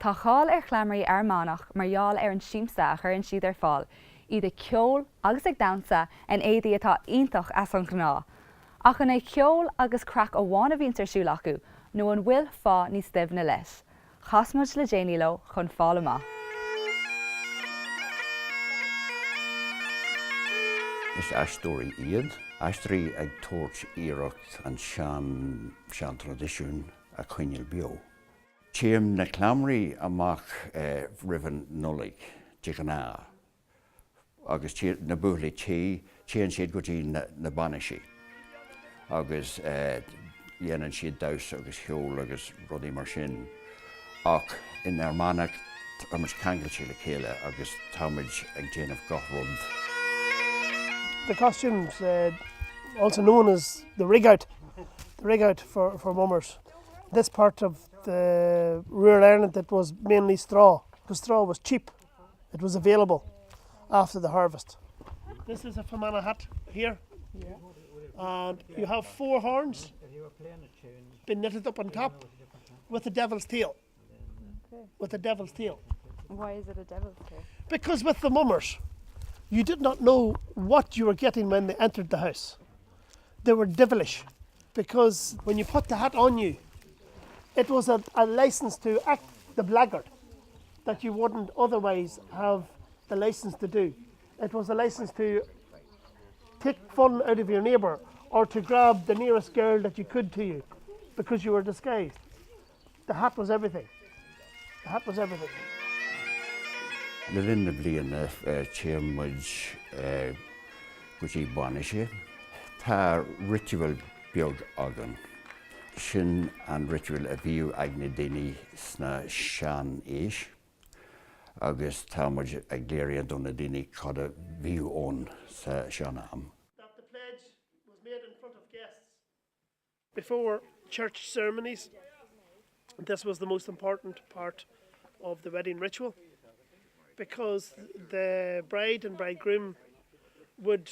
Tá cáil ar chleamairí Fhear Manach mar gheall ar an siamsa a chuireann siad ar fáil, iad ag ceol agus ag damhsa in éadaí atá iontach as an ghnáth. Ach an é ceol agus craic amháin a bhíonns ar siúl acu nó an bhfuil fáth níos doimhne leis? Chas muid le déanaí leo chun fáil amach. Is aisteoirí iad. Aisteoirí ag tabhairt iarracht an sean, sean-traidisiún a choinneáil beo. Téann na cleamairí amach roimh an Nollaig de ghnáth agus na buachaillí tí, téann siad go dtí na bainisí agus dhéanann siad damhsa agus ceol agus rudaí mar sin ach in Fhear Manach tá muid ceangailte le chéile agus tá muid ag déanamh gach rud. The costumes, also known as the rig out, the rig out for, for mummers. This part of the rural Ireland it was mainly straw, because straw was cheap, it was available after the harvest. This is a Fermanagh hat here, and you have four horns been knitted up on top with the devil's tail. With the devil's tail. Why is it a devil's tail? Because with the mummers, you did not know what you were getting when they entered the house. They were devilish because when you put the hat on you, it was a, a license to act the blackguard that you wouldn't otherwise have the license to do. It was a license to take fun out of your neighbour or to grab the nearest girl that you could to you because you were disguised. The hat was everything. The hat was everything. Le linn na bliana téann muid go dtí bainise. Tá ritual beag againn. Sin an ritual a bhíodh ag na daoine sna sean-aois agus tá muid ag léiriú do na daoine cad a bhíodh ann sa sean-am. That the pledge was made in front of guests. Before church ceremonies, this was the most important part of the wedding ritual because the bride and bridegroom would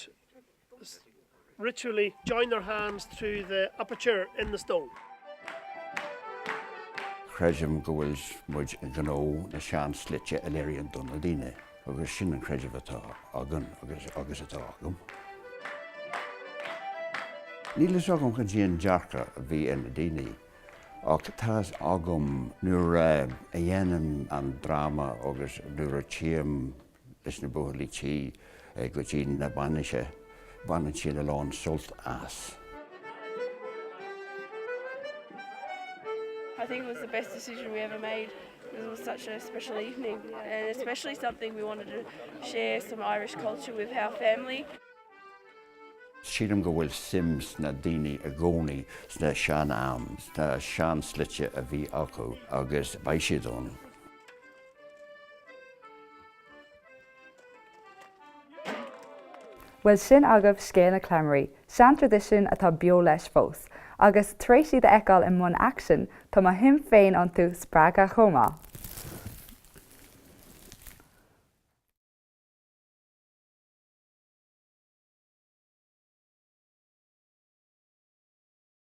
ritually join their hands through the aperture in the stone. Creidim go bhfuil muid i ngnó na sean-slite a léiríonn do na daoine agus sin an creideamh atá againn agus agus atá agam. Níl fhios agam cad é an dearcadh a bhí ar na daoine ach tá fhios agam nuair a dhéanaim an dráma agus nuair a téim leis na buachaillí tí go dtí na bainise, baineann siad a lán sult as. I think it was the best decision we ever made because it was such a special evening and especially something we wanted to share some Irish culture with our family. Sílim go bhfuil suim sna daoine i gcónaí sna sean-am, sna sean-slite a bhí acu agus beidh siad ann. Bhuel sin agaibh scéal na cleamairí, seantraidisiún atá beo leis fós. Agus tar éis iad a fheiceáil i mbun aicsin, tá mo shuim féin iontu spreagtha chomh maith.